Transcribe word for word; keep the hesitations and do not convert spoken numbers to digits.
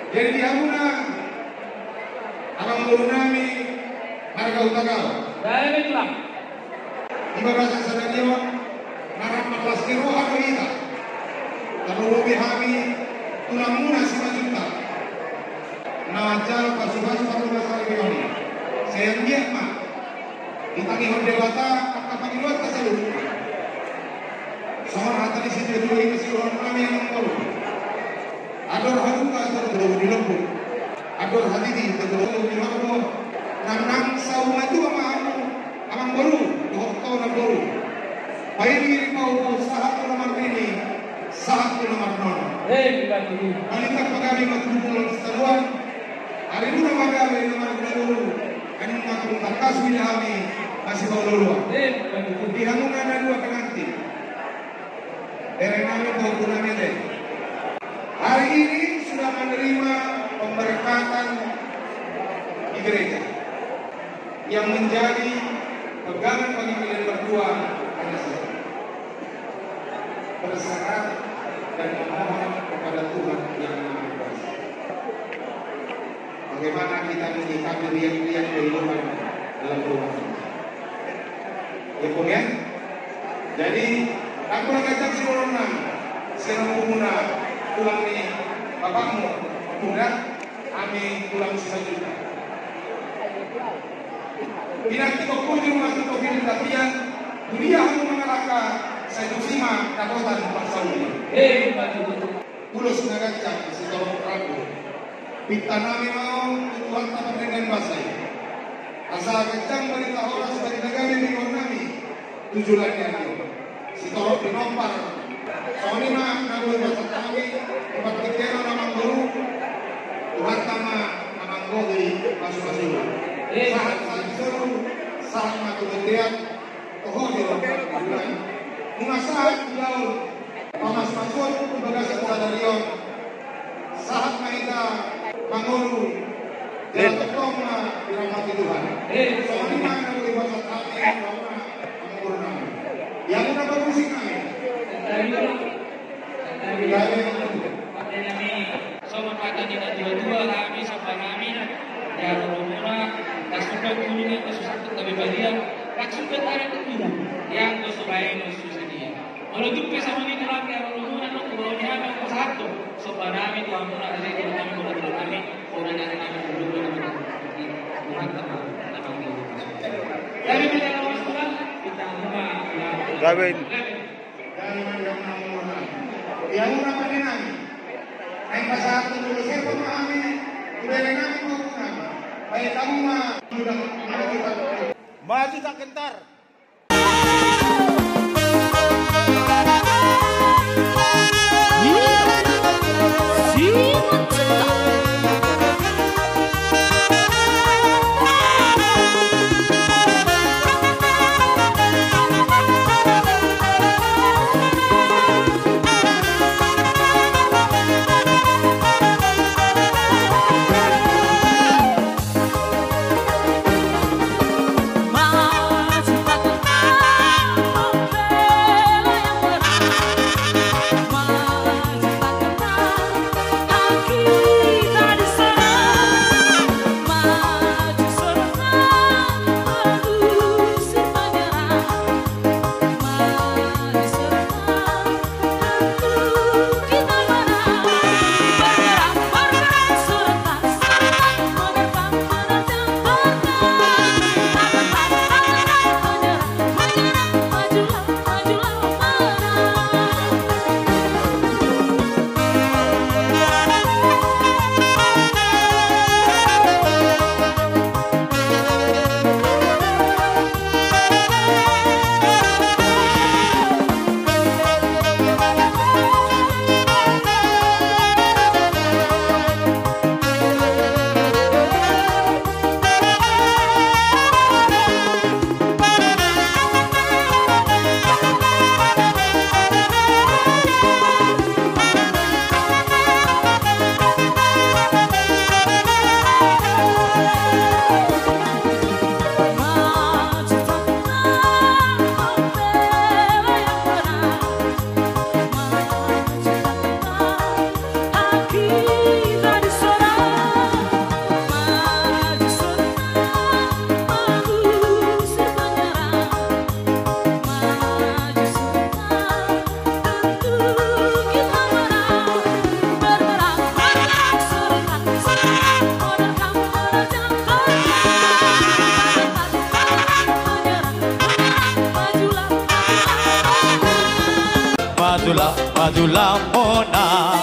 Jadi di hamuna amangboru nami marga Hutagalung, baik lah. Di bagasan sadari on, na rap marlas ni roha do hita. Tarlumobi hami tulangmuna Simanjuntak na manjalo pasupasu parbagasan sadari on i. Sai anggiat ma ditangihon Debata angka pangidoanta saluhutna. Songon hata ni situatua i ma sidohonon nami amangboru. Andor halumpang tutu di lombu. Andor hatiti tutu di lombu. Nang nang saur matua ma hamu amangboru dohot ho namboru. Pairi paupou sahat tu na marnini, sahat tu na marnono. Eh, bukan itu. Paling tak pagari ma tutu pulau di saluan. Ari muna ma gabe na marguna boru. Anu ma tung tangkas bila hami masih bau loloa. Eh, bukan itu. Di hamuna na dua pengantin. Bere nami, pahompu nami, te. Hari ini sudah menerima pemberkatan di gereja yang menjadi pegangan bagi kalian berdua karena saya berserah dan memohon kepada Tuhan yang Maha Kuasa. Bagaimana kita menyikapi riak-riak kehidupan dalam rumah tangga? Ya, Bung, ya? Jadi, ndang pola ganjang sidohonon nami sian ompumuna, tulang ni bapakmu, Bunda, hami tulang Simanjuntak. Pinantikhon ho jolma tu topi ni tapian, tu dia hamu mangalangka, sai tusi ma dapotan parsaulian. Hei, Pak Guru. Ulos na ganjang sitorop rambu. Pinta nami ma on tu Tuhanta pardenggan basa i. Asa ganjang barita horas, barita gabe di roha nami tu joloan ni ari on. Sitorop pinompar. Songon i ma na boi pasahat hami, di partingkian on amangboru. Tuhanta ma na manggohi pasupasu. Sahat, sahat di solu, sahat ma tu bontean. Toho di roha nami. Nunga sahat di ahu pamasupasuon tu bagasan sadari on. Sahat ma hita mangolu. Jala tongtong ma dirahmati Tuhan. Songon i ma na boi pasahat hami, amangboru nami. Ia muna parmusik nami. Songon hata ni natuatua, hami somba nami di haroromuna, ndang suda tu huluna, ndang suda tu gabe balian, ndang suda tu adat tu tubu, ianggo so baenon so sadia. Molo tung pe songon i tulang di haroromuna, nunga hubahen hami, hupasahat do somba nami tu hamuna, raja i, tulang nami, boru nami, boru nami, boru nami. Tuhanta ma na manggohi pasupasu. Gabe ma jala horas tulang, pinta hamu ma. Gabe. Gabe. Ia muna pande nami. Naeng pasahathon dulu serpong nami. Ibere nami, pahompu nami. Baen hamu ma. Maju tak gentar. Maju Lamon, maju Lamon.